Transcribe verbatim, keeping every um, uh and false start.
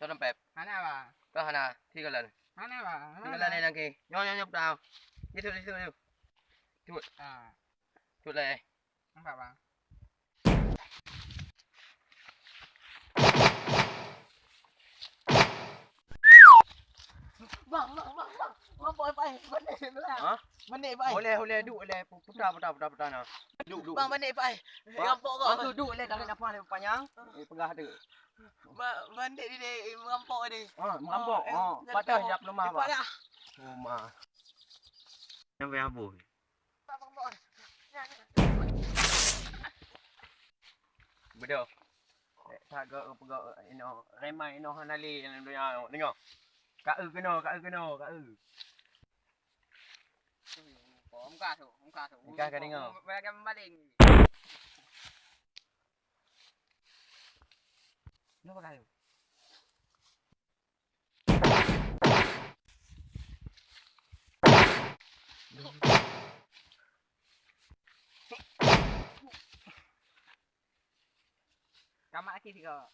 Tolong pep. Hana, Bang. Kau hana, tiga lan. Hana, Bang. Tiga lan yang ke. Nyo, nyo, nyo, petang. Itu, itu, itu. Cut. Ah. Cut lah, eh. Nampak, Bang. Bang, bang, bang, bang. Bang, boy, boy. Bandit, bang. Ha? Bandit, bang. Boleh, boleh. Duk, boleh. Putar, putar, putar, putar, nah. Duk, duk. Bang, bandit, bang. Bang, rampok kau. Bang, tu duk, boleh. Jangan apa, dia panjang. Eh, pegang tu. Ba-, bandit ni, eh, merampok ni. Ha, merampok. Oh, eh, ha, patah jap lemah, bang. Patah. Oh, ma. Sampai habis. Bedoh. Eh, tak ga, pegak, ino, remai ino hana le dalam dunia, tengok. Ka eu keunoe, ka eu keunoe, ka eu. Muka tu, muka tu. Muka ka dengar. Banyak maling. Nyoe pakai. Kamat lagi tiga.